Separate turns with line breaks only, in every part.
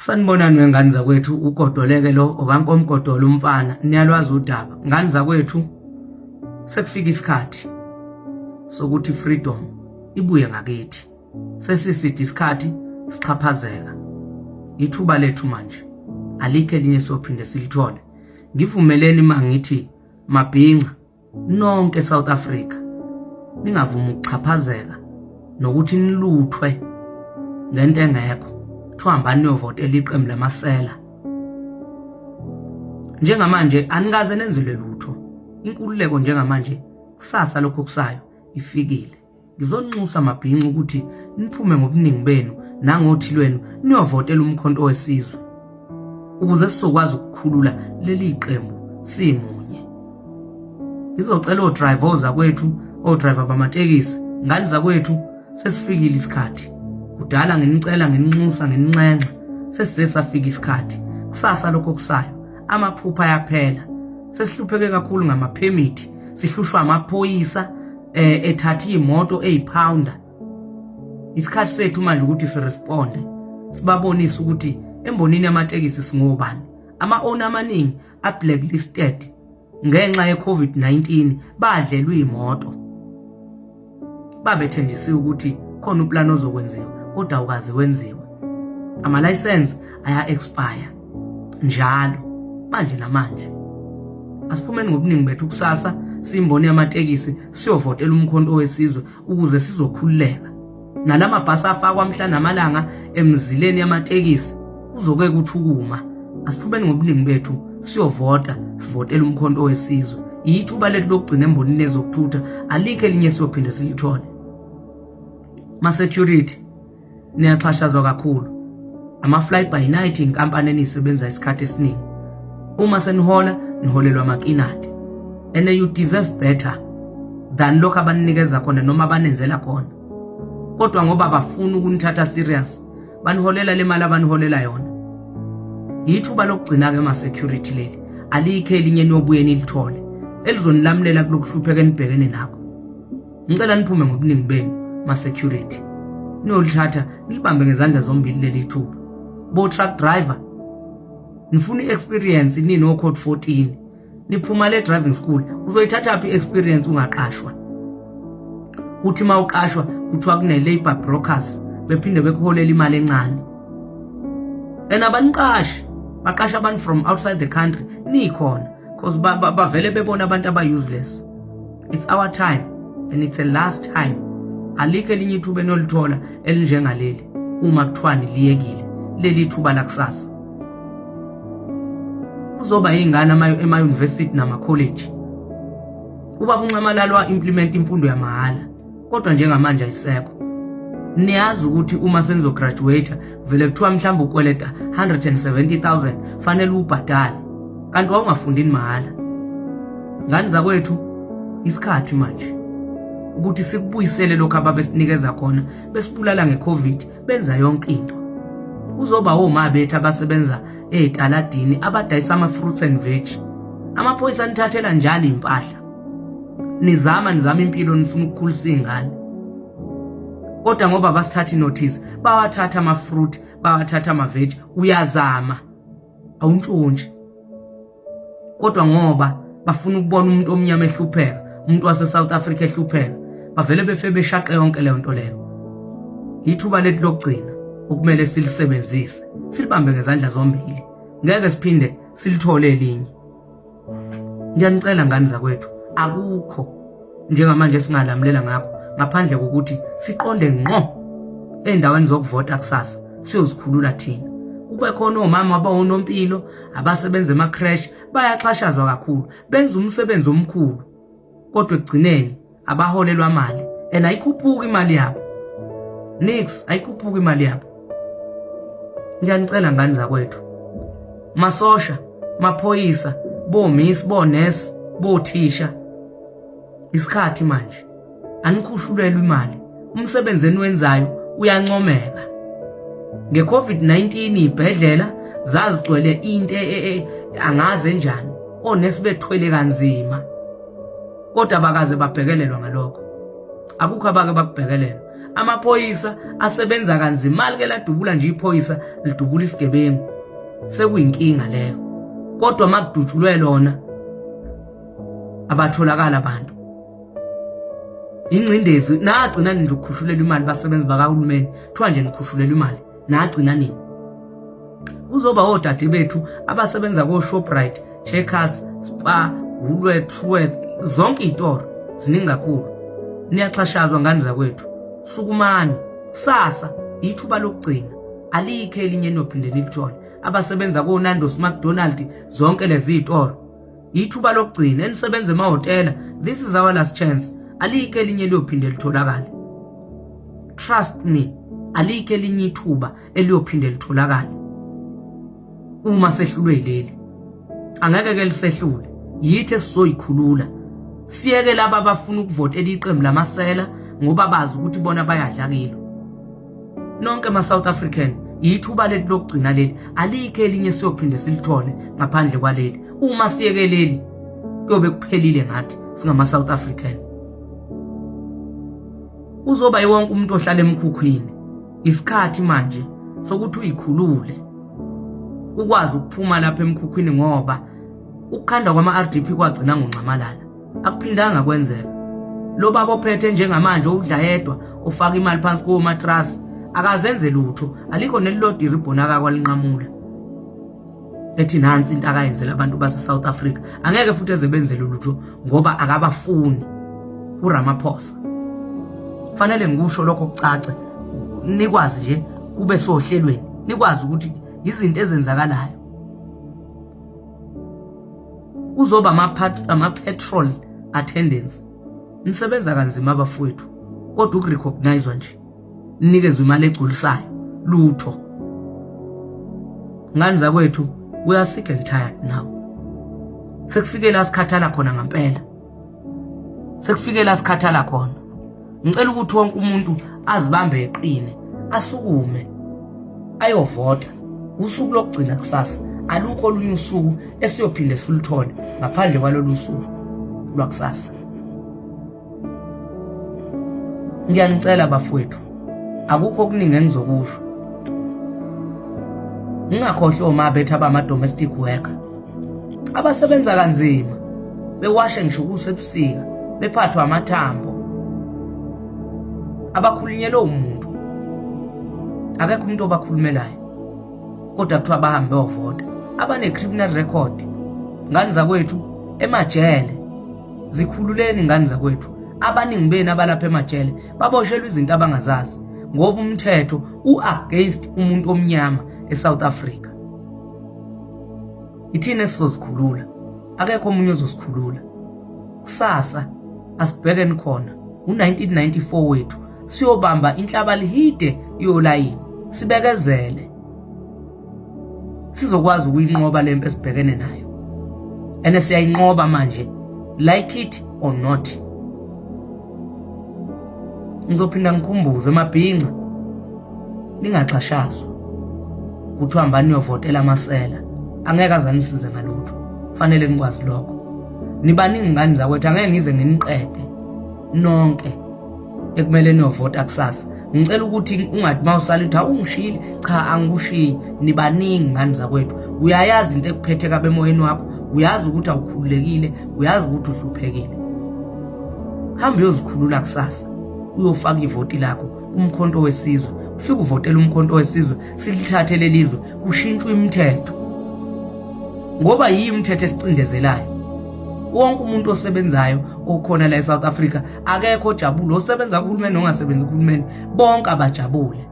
Sanibonani wengane zakwethu, uGodoleke lo okaNkomgodolo umfana, niyalwazi udaba. Ngane zakwethu, sekufika isikhathi sokuthi freedom ibuye ngakithi. Sesiside isikhathi sixhaphazeka. Ithuba lethu manje alikho elinye sophinde silithole. Ngivumeleni mangithi mabhinca nonke South Africa ningavumi ukuxhaphazeka nokuthi niluthwe ngento engekho. Kuthiwa hambani niyovotela iqembu lamasela. Njengamanje anikaze nenzelwe lutho. Inkululeko njengamanje kusasa lokho kusayo ifikile. Ngizonxusa mabhinca ukuthi niphume ngobuningi benu nangothi lwenu niyovotela uMkhonto weSizwe ukuze sizokwazi ukukhulula leli qembu simunye. Ngizocela odriver ozakwethu, odriver bamatekisi, ngane zakwethu, sesifikile isikhathi. Kudala nginicela, ngininxusa, ngininxenxa, sesize safika isikhathi. Kusasa lokho kusayo, amaphupha ayaphela. Sesihlupheke kakhulu ngamaphemithi, sihlushwa amaphoyisa ethatha imoto eyiphounder. Isikhathi sethu manje ukuthi siresponde, sibabonise ukuthi embonini yamatekisi singobani. Ama-owner amaningi a-blacklisted ngenxa ye-COVID-19, badlelwe imoto. Babethenjisiwe ukuthi khona uplan ozokwenziwa kodwa awukaze wenziwe. Ama-license aya-expire njalo manje namanje. Asiphumeni ngobuningi bethu kusasa simboni yamatekisi siyovotela uMkhonto weSizwe ukuze sizokhululeka. Nalamabhasi afakwa mhla namalanga emzileni yamatekisi kuzoke kuthukuma. Asiphumeni ngobuningi bethu siyovota, sivotela uMkhonto weSizwe. Yithuba lethu lokugcina embonini ezokuthutha, alikho elinye siyophinde silithole. Ma-security niyaxhashazwa kakhulu. Ama-fly by night inkampani eniyisebenza isikhathi esiningi. Uma senihola niholelwa amakinati, and you deserve better than lokho abaninikeza khona noma abanenzela khona. Kodwa ngoba bafuna ukunithatha serious, baniholela le mali abaniholela yona. Yithuba lokugcina-ke ma-security leli, alikho elinye niyobuye nilithole elizonilamulela kulokuhlupheka enibhekene nakho. Ngicela niphume ngobuningi benu ma-security, niyolithatha nilibambe ngezandla zombili leli thuba. Bo-truck driver, nifuna i-experience nino-code 14, niphuma le driving school, uzoyithatha phi i-experience ungaqashwa? Kuthi uma uqashwa kuthiwa kune-labour brokers, bephinde bekuholela imali encane. And abaniqashi, baqasha abantu from outside the country nikhona, because bavele bebona abantu aba-useless. It's our time and it's a last time. Alikho elinye ithuba enolithola elinjengaleli. Uma kuthiwa niliyekile leli thuba lakusasa, kuzoba yingane ema-university namakholeji. Ubaba uNxamalala wa-implement imfundo yamahhala, kodwa njengamanje ayisekho. Niyazi ukuthi uma senizograduate vele kuthiwa mhlawumbe ukweleta 170,000 fanele ubhadale, kanti wawungafundini mahhala. Ngane zakwethu, isikhathi manje ukuthi sikubuyisele lokhu ababesinikeza khona, besibulala ngeCovid, benza yonke into. Kuzoba oma bethu abasebenza ezitaladini, abadayisa ama-fruits and veg. Amaphoyisa anithathela njalo impahla. Nizama nizama impilo, nifuna ukukhulisa iy'ngane, kodwa ngoba basithatha inotice, bawathatha ama-fruit, bawathatha ama-veg. Uyazama, awuntshontshi, kodwa ngoba bafuna ukubona umuntu omnyama ehlupheka, umuntu wase-South Africa ehlupheka, bavele befe beshaqe yonke leyo nto leyo. Ithuba lethu lokugcina okumele silisebenzise, silibambe ngezandla zombili, ngeke siphinde silithole elinye. Ngiyanicela ngane zakwethu, akukho njengamanje singalamulela ngakho ngaphandle kokuthi siqonde ngqo ey'ndaweni zokuvota kusasa siyozikhulula thina. Kube khona omama abawonompilo abasebenza ema-creche, bayaxhashazwa kakhulu, benza umsebenzi omkhulu, kodwa ekugcineni abaholelwa mali and ayikhuphuki imali yabo, nix, ayikhuphuki imali yabo. Ngiyanicela ngane zakwethu, masosha, maphoyisa, bomisi, bonesi, bothisha, isikhathi manje anikhushulelwe imali. Umsebenzi eniwenzayo uyancomeka. Nge-COVID-19 ibhedlela zazigcwele into angazi enjani, onesi bethwele kanzima, kodwa bakaze babhekelelwa ngalokho. Akukho abake bakubhekelela. Amaphoyisa asebenza kanzima, like ladubula nje iphoyisa lidubula isigebengu, sekuyinkinga leyo. Kodwa makudutshulwe lona abatholakala abantu. Ingcindezi nagcina nje ukukhushulelwa imali basebenzi bakahulumeni, kuthiwa nje nikhushulelwa imali, nagcina nini? Kuzoba odade bethu abasebenza ko-Shoprite, Checkers, Spar, Woolworth, Truworth, zonke iy'toro ziningi kakhulu. Niyaxhashazwa ngane zakwethu, sukumani kusasa, ithuba lokugcina, alikho elinye enophinde nilithole. Abasebenza ko-Nando's, McDonald, zonke lezi y'toro, ithuba lokugcina. Enisebenza emahhotela, this is our last chance, alikho elinye liyophinde litholakale. Trust me, alikho elinye ithuba eliyophinde litholakale uma sehlulwe yileli. Angeke ke lisehlule, yithi esizoyikhulula, siyeke laba abafuna ukuvotela iqembu lamasela ngoba bazi ukuthi bona bayadla kilo. Nonke ma-South African, yithuba lethu lokugcina leli, alikho elinye siyophinde silithole ngaphandle kwaleli. Uma siyeke leli, kuyobe kuphelile ngathi singama-South African. Kuzoba yiwonke umuntu ohlala emkhukhwini, isikhathi manje sokuthi uyikhulule, ukwazi ukuphuma lapha emkhukhwini, ngoba ukukhanda kwama-RDP kwagcina ngoNxamalala, akuphindanga kwenzeka. Lo baba ophethe njengamanje, udla yedwa, ofaka imali phansi komatrasi, akazenze lutho, alikho nelilodwa iribhoni akakwalinqamula ethi nansi into akayenzela abantu base-South Africa. Angeke futhi eze benzele lutho ngoba akabafuni uRamaphosa. Fanele ngikusho lokho kucace, nikwazi nje kube sohlelweni, nikwazi ukuthi izinto ezenzakalayo. Kuzoba ama-petrol attendants, nisebenza kanzima abafowethu, kodwa ukurecognizewa nje, nikezwe imali egculisayo, lutho. Ngani zakwethu, we are sick and tired now. Sekufike la sikhathala khona ngempela, sekufike la sikhathala khona. Ngicela ukuthi wonke umuntu azibambe eqine, asukume ayovota. Usuku lokugcina kusasa, alukho olunye usuku esiyophinde siluthole ngaphandle kwalolu suku lwakusasa. Ngiyanicela bafowethu, akukho okuningi engizokusho. Ngingakhohlwa oma bethu abama-domestic worker abasebenza kanzima, bewashe ngisho kusebusika, bephathwa amathambo, abakhulunyelwe umuntu, akekho umuntu obakhulumelayo, kodwa kuthiwa bahambe beyovota. Abane-criminal record, ngane zakwethu emajele, zikhululeni ngane zakwethu. Abaningi benu abalapha emajele baboshelwe izinto abangazazi, ngoba umthetho u-against umuntu omnyama eSouth Africa. Ithina esizozikhulula, akekho omunye ozosikhulula. Kusasa asibhekeni khona u-1994 wethu, siyobamba inhlabalihide yolayini, sibekezele, sizokwazi ukuyinqoba lempi esibhekene nayo, ene siyayinqoba manje, like it or not. Ngizophinda ngikhumbuze mabhinca, ningaxhashazwa kuthiwa hambani niyovotela amasela, angeke azanisize ngalutho. Fanele nikwazi lokho. Nibaningi ngane zakwethu, angeke ngize nginiqede nonke ekumele niyovota kusasa. Ngicela ukuthi ungathi mawusala uthi awungishiyile. Cha, angikushiyi. Nibaningi ngane zakwethu. Uyayazi into ekuphethe kabe emoyeni wakho, uyazi ukuthi awukhululekile, uyazi ukuthi uhluphekile. Hamba uyozikhulula kusasa, uyofaka ivoti lakho kuMkhonto weSizwe. Ufike uvotela uMkhonto weSizwe, silithathe lelizwe, kushintshwe imithetho, ngoba yiyo imithetho esicindezelayo. Wonke umuntu osebenzayo okhona la eSouth Africa akekho ojabule, osebenza kuhulumeni nongasebenzi kuhulumeni, bonke abajabule.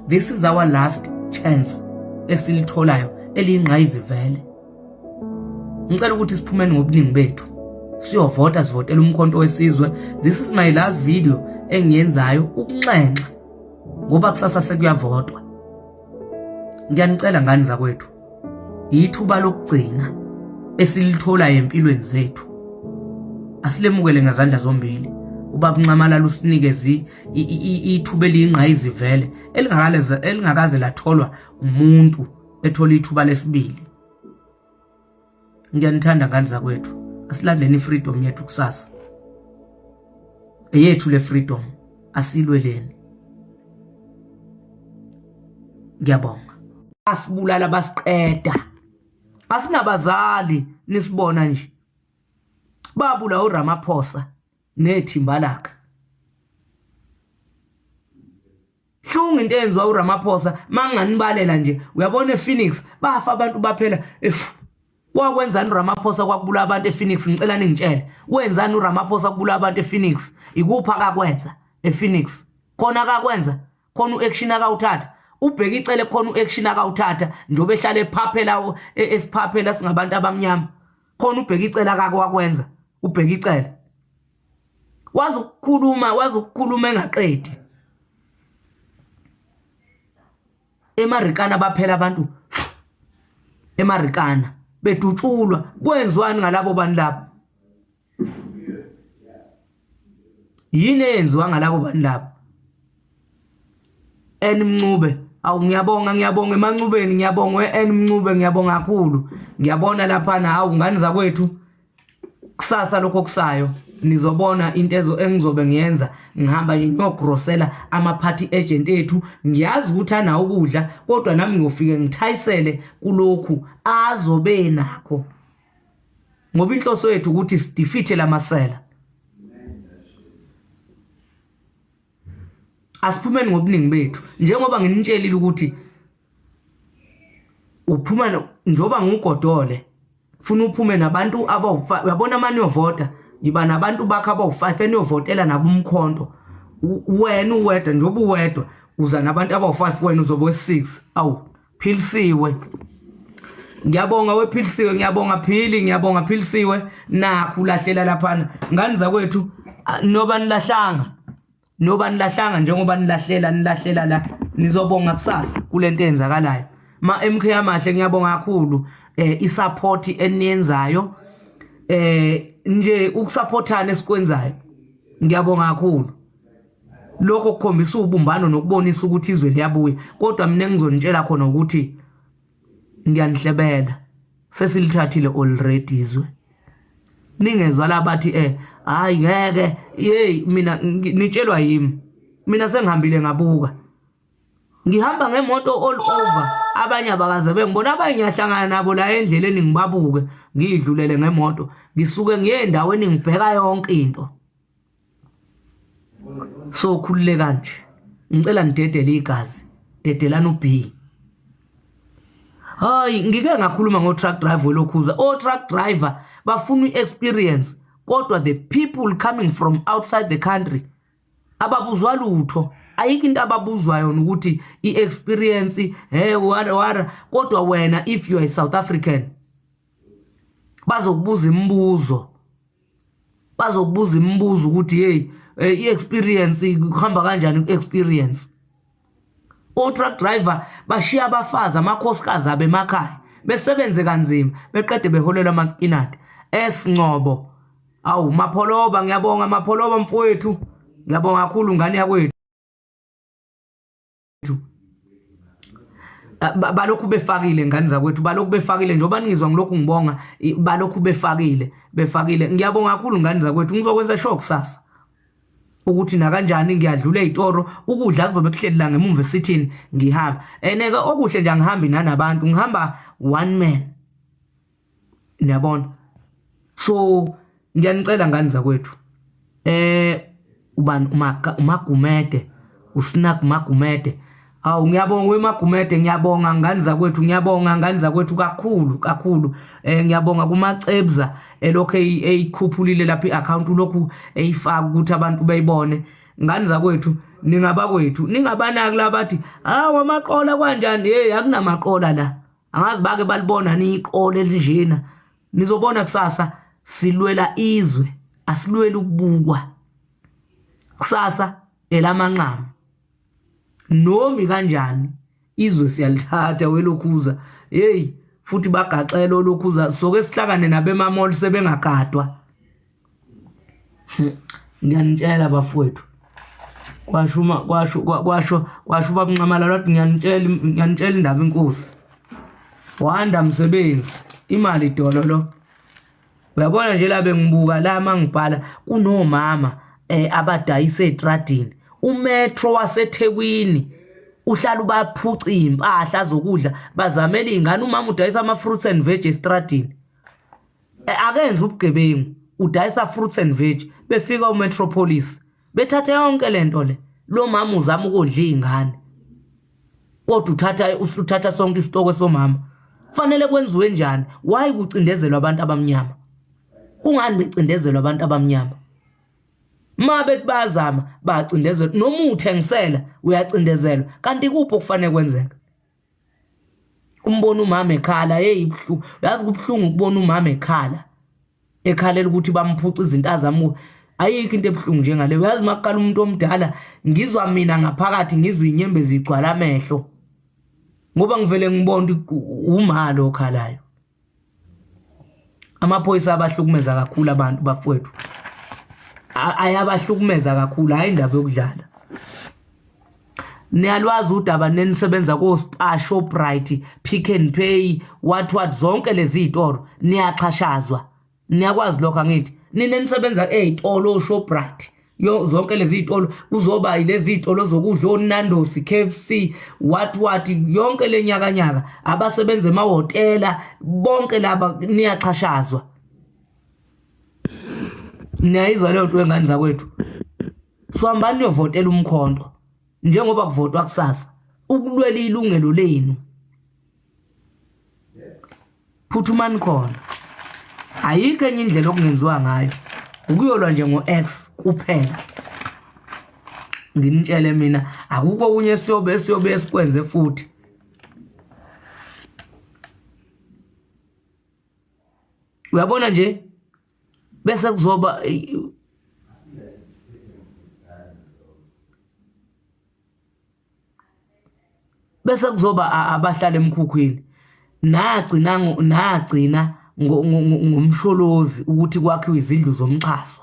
This is our last chance esilitholayo eliyingqayizivele. Ngicela ukuthi siphumeni ngobuningi bethu siyovota, sivotela uMkhonto weSizwe. This is my last video engiyenzayo ukunxenxa, ngoba kusasa sekuyavotwa. Ngiyanicela ngane zakwethu, yithuba lokugcina esilitholayo empilweni zethu, asilemukele ngezandla zombili. Ubaba uNxamalala usinikeze ithuba eliyingqayizivele elingakaze latholwa umuntu ethola ithuba lesibili. Ngiyanithanda ngane zakwethu, asilandeni ifreedom yethu kusasa, eyethu le freedom. Asilweleni. Ngiyabonga. Asibulala basiqeda. Asinabazali nisibona nje. Babula uRamaphosa nethimba lakhe. Hlungu into eyenziwa uRamaphosa manganibalela nje uyabona ePhoenix bafa abantu baphela wakwenzani uRamaphosa kwakubula abantu ePhoenix ngicela ningitshele wenzani uRamaphosa kubula abantu ePhoenix ikuphi akakwenza ePhoenix khona akakwenza khona uaction akawuthatha ubheka icele khona uaction akawuthatha njengoba ehlala ephaphela e, esiphaphela singabantu abamnyama khona ubheka icele akakwakwenza ubheka icele wazi ukukhuluma wazi ukukhuluma engaqedi emarikana baphela abantu emarikana bedutshulwa kwenziwani ngalabo bantu labo yini eyenziwa ngalabo bantu labo en Mncube awu ngiyabonga ngiyabonga emancubeni ngiyabonga we-en Mncube ngiyabonga kakhulu ngiyabona laphana hawu ngane zakwethu kusasa lokho kusayo nizobona into ezo engizobe ngiyenza ngihamba nje ngiyogrosela ama-party agent ethu ngiyazi ukuthi anawo ukudla kodwa nami ngiyofike ngithayisele kulokhu azobe nakho ngoba inhloso yethu ukuthi sidefeat lamasela asiphumeni ngobuningi bethu njengoba nginitshelile ukuthi uphuma njengoba ngiwugodole funa uphume nabantu abawu-5 uyabona uma niyovota yiba nabantu bakho abawu-5 eniyovotela nabo umkhonto wena uwedwa njengoba uwedwa uza nabantu abawu-5 wena uzobe wesi-6 awu philisiwe ngiyabonga wephilisiwe ngiyabonga phili ngiyabonga philisiwe nakhu ulahlela laphana ngani zakwethu noba nilahlanga noba nilahlanga njengoba nilahlela nilahlela la nizobonga kusasa kulento eyenzakalayo ma MK amahle ngiyabonga kakhulu eh isupport eniyenzayo eh nje ukusupportana esikwenzayo ngiyabonga kakhulu lokho kukhombisa ubumbano nokubonisa ukuthi izwe liyabuya kodwa mina engizonitshela khona ukuthi ngiyanihlebela sesilithathile already izwe ningezwa labathi eh hayi ngeke hey mina nitshelwa yimi mina sengihambile ngabuka ngihamba ngemoto all over abanye abakaze bengibona abanye ngiyahlangana nabo la endleleni ngibabuke ngiyidlulele ngemoto ngisuke ngiye endaweni ngibheka yonke into so khululeka nje ngicela nidedele igazi dedelani uB hayi ngike ngakhuluma ngo truck driver welokhuza o truck driver bafuna i-experience kodwa the people coming from outside the country ababuzwa lutho ayikho into ababuzwa yona ukuthi i-experience hey wara wara kodwa wena if you are a South African bazokubuza imibuzo bazokubuza imibuzo ukuthi hey eh, i-experience kuhamba kanjani ku-experience o-truck driver bashiya abafazi amakhosikazi abo emakhaya besebenze kanzima beqede beholelwa amakinati esingcobo awu mapholoba ngiyabonga mapholoba mfowethu ngiyabonga kakhulu ngane yakwethu balokhu befakile ngane zakwethu balokhu befakile njengoba ningizwa ngilokhu ngibonga balokhu befakile befakile ngiyabonga kakhulu ngane zakwethu ngizokwenza sure kusasa ukuthi nakanjani ngiyadlula ezitoro ukudla kuzobe kuhleli la ngemumva esithini ngihamba eneke okuhle nje angihambi nanabantu ngihamba one man niyabona so ngiyanicela ngane zakwethu eh ubani umagumede usnack magumede Awu ngiyabonga wemagumede ngiyabonga ngane zakwethu ngiyabonga ngane zakwethu kakhulu kakhulu eh ngiyabonga kumacebza elokhu eyikhuphulile lapha iaccount lokhu eyifaka ukuthi abantu beyibone ngane zakwethu ningabakwethu ningabanaki labathi hawu amaqola kanjani hey akunamaqola la angazi bake balibona niqole elinjena nizobona kusasa silwela izwe asilweli ukubukwa kusasa elamanqamu nomi kanjani izwe siyalithatha welokhuza hey futhi bagaxela olokhuza soke sihlangane nabemamall sebengagadwa ngiyanitshela bafowethu kwasho uma kwasho kwasho kwasho ubaba Nxamalala wathi ngiyanitshela ngiyanitshela indaba inkosi wanda msebenzi imali dolo lo uyabona nje la bengibuka la mangibhala kunomama eh abadayisa etradini Umetro waseThekwini uhlala ubaphuca izimpahla zokudla, bazamela izingane. Umama udayisa ama fruits and veg estradini, akenze ubugebengu, udayisa fruits and veg. Befika uMetropolis bethathe yonke lento le. Lo mama uzama ukondla izingane, kodwa uthatha sonke isitoko somama. Kufanele kwenziwe njani? Why kucindezelwa abantu abamnyama? Kungani becindezelwa abantu abamnyama? Ma bethi bayazama, bayacindezelwa. Noma uthengisela uyacindezelwa. Kanti kuphi okufanele kwenzeka? Umbona umama ekhala, hey, ibuhlungu. Uyazi kubuhlungu ukubona umama ekhala, ekhalela ukuthi bamphuca izinto azama. Ayikho into ebuhlungu njengaleyo. Uyazi makuqala umuntu omdala, ngizwa mina ngaphakathi, ngizwa inyembezi zigcwala amehlo, ngoba ngivele ngibona uma lo okhalayo. Amaphoyisa abahlukumeza kakhulu abantu bafowethu, ayabahlukumeza kakhulu, hayi indaba yokudlala. Niyalwazi udaba nenisebenza ko-Spar, Shoprite, Pick n Pay, what what, zonke lezi zitolo, niyaxhashazwa. Niyakwazi lokho, angithi? Nina nisebenza ey'tolo o-Shoprite, yo zonke lezi zitolo, kuzoba lezi zitolo zokudla, oNando's, KFC, what what, yonke le nyakanyaka, abasebenza emahhotela, bonke laba niyaxhashazwa. Niyayizwa leyo nto, wengane zakwethu? So hambani niyovotela uMkhonto njengoba kuvotwa kusasa, ukulwela ilungelo lenu. Phuthumani khona, ayikho enye indlela okungenziwa ngayo, ukuyolwa nje ngo-X kuphela. Nginitshele mina, akukho okunye esiyobe sikwenze futhi. Uyabona nje, bese kuzoba bese kuzoba abahlala emkhukhwini. Nagcina ngomsholozi ukuthi kwakhiwe izindlu zomxhaso,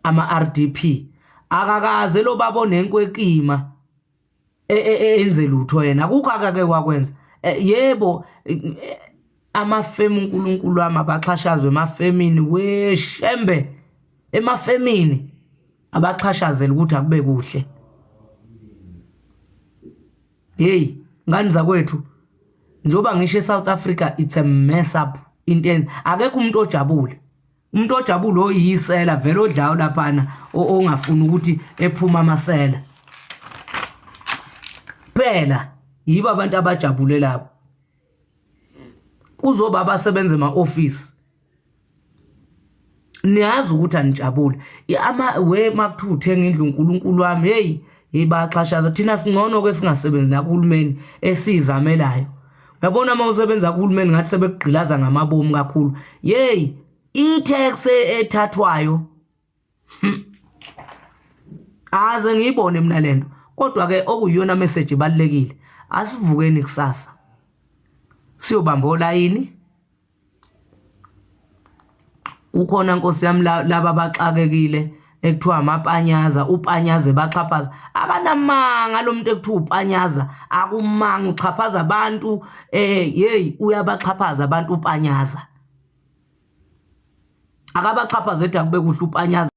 ama-RDP. Akakaze lo baba onenkwekima enze lutho yena, akukho akake wakwenza. Yebo, amafemu, uNkulunkulu wami, abaxhashazwe emafemini weshembe, emafemini abaxhashazela ukuthi akube kuhle. Hey ngani zakwethu, njengoba ngisho, eSouth Africa it's a mess up into. Akekho umuntu ojabule. Umuntu ojabule oyisela vele, odlayo laphana, ongafuni ukuthi ephuma amasela phela, yibo abantu abajabule labo. Kuzoba abasebenza ema-ofisi, niyazi ukuthi anijabule. Ama we makuthiwa uthenga indlu, uNkulunkulu wami, hey hey, bayaxhashaza. Thina singcono ke singasebenzi nakuhulumeni, esizamelayo. Uyabona uma usebenza kuhulumeni ngathi sebekugqilaza ngamabomu kakhulu. Yey, i-tax ethathwayo, Aze ngiyibone mina lento. Kodwa ke okuyiyona message ibalekile, asivukeni kusasa siyobamba olayini. Kukhona, nkosi yami, laba abaxakekile ekuthiwa amapanyaza, upanyaze baxhaphaza. Akanamanga lo muntu ekuthiwa upanyaza, akumanga, uxhaphaza abantu. Hey, uyabaxhaphaza abantu upanyaza, akabaxhaphaze ethi akube kuhle upanyaza.